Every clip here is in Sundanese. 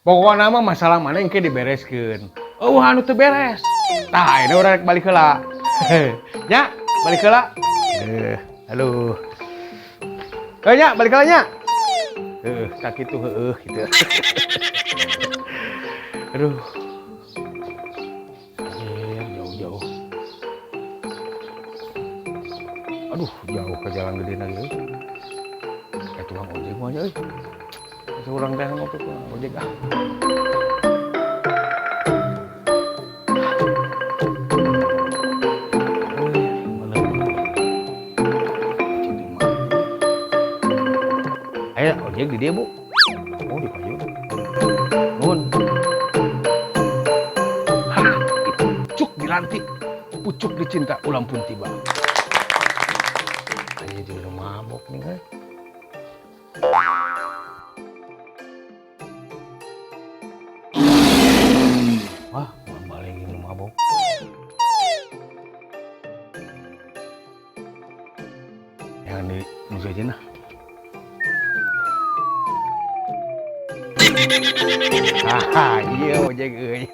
Pokokna mah masalah mana engke dibereskeun. Eueuh anu teu beres. Tah, ayeuna urang rek balik heula. Nya, balik heula. Aduh. Nya, balik heula nya. Heeh, sakitu heueuh kitu. Aduh. Jauh-jauh. Aduh, jauh ke jalan gede lagi euy. Tukang ojek mah nya euy. Urang teh mau tukang ojek ah. Ayo ojek di dia, Bu. Oh, di payun. Nuhun. Hah, pucuk dilantik, pucuk dicinta, ulam pun tiba. Ayo jadi mabok nih, guys. Wah, balik ini mabok. Yang di musuh aja nah. Haha, iya ojek euy.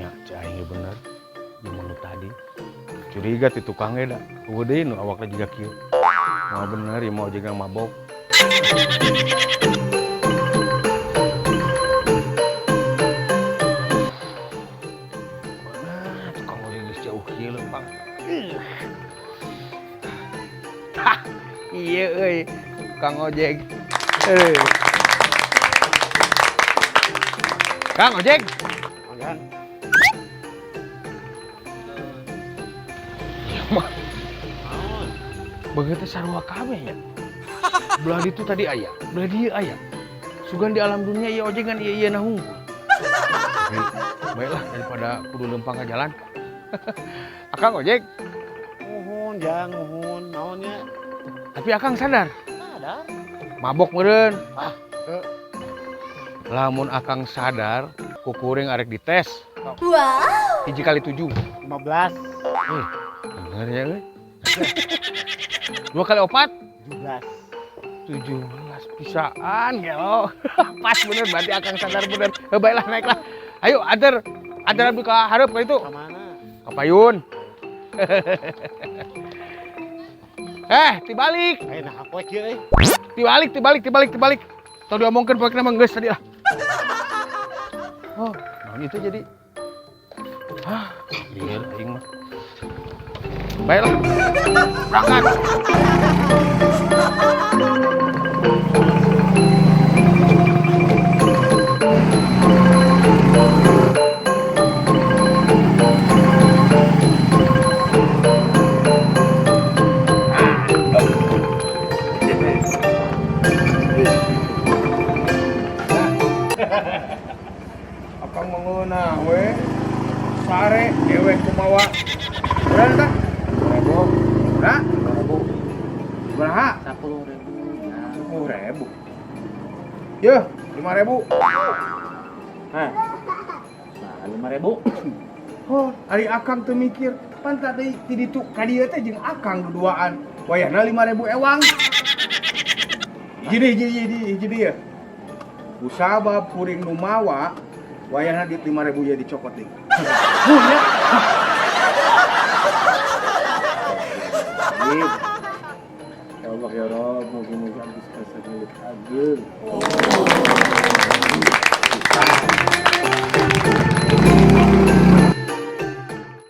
Ya, cek aing bener. Jeung nu tadi. Curiga ti tukang ge da. Eueuh deui nu awakna jiga kieu. Moal bener ieu mah ojek yang mabok. Mana tukang ojek geus jauh kieu leumpang. Tah, iya euy, tukang ojek. Kang ojek. Ojek. Iya mah. Begitu sarua kabeh nya. Belah ditu tadi aya, belah dieu aya. Sugan di alam dunia ieu ojek ngan ieu ieu na hungkul. Baiklah daripada kudu leumpang ka jalan. Akang ojek. Nuhun, jang, nuhun, naonnya? Tapi akang sadar. Sadar. Mabok meureun. Ah. Lamun akang sadar, kukuring arek dites. Wow. 1 kali 7. 15. Bener ya euy. 2 kali 4? 17. 17 pisaan gelo. Pas bener berarti akang sadar bener. Baiklah naiklah. Ayo antar antar abdi ka hareup ka itu. Ka mana? Ka payun. Tibalik. Nah poe kieu euy. Tibalik, tibalik, tibalik, tibalik. Tau diomongkeun poe mah geus tadi lah. Oh, naon itu jadi? Ah, lieur aing mah. Baiklah. Berangkat. Akang mengeuna we sare dewek kumawa. Berapa tah? 1000. Berapa? 1000. Berapa? 10.000. 10.000. Yeuh, 5.000. Hah. Nah, 5.000. Oh, ari akang teu mikir, pan tadi ti ditu ka dieu teh jeung akang duduaan. Wayahna 5.000 ewang. Jadi jadi jadi jadi ya. Kusabab kuring nu mawa wayahna duit 5.000 ya dicokot deui. Punya. Ya Allah ya Rob, mugi-mugi abdi bisa milik ageung.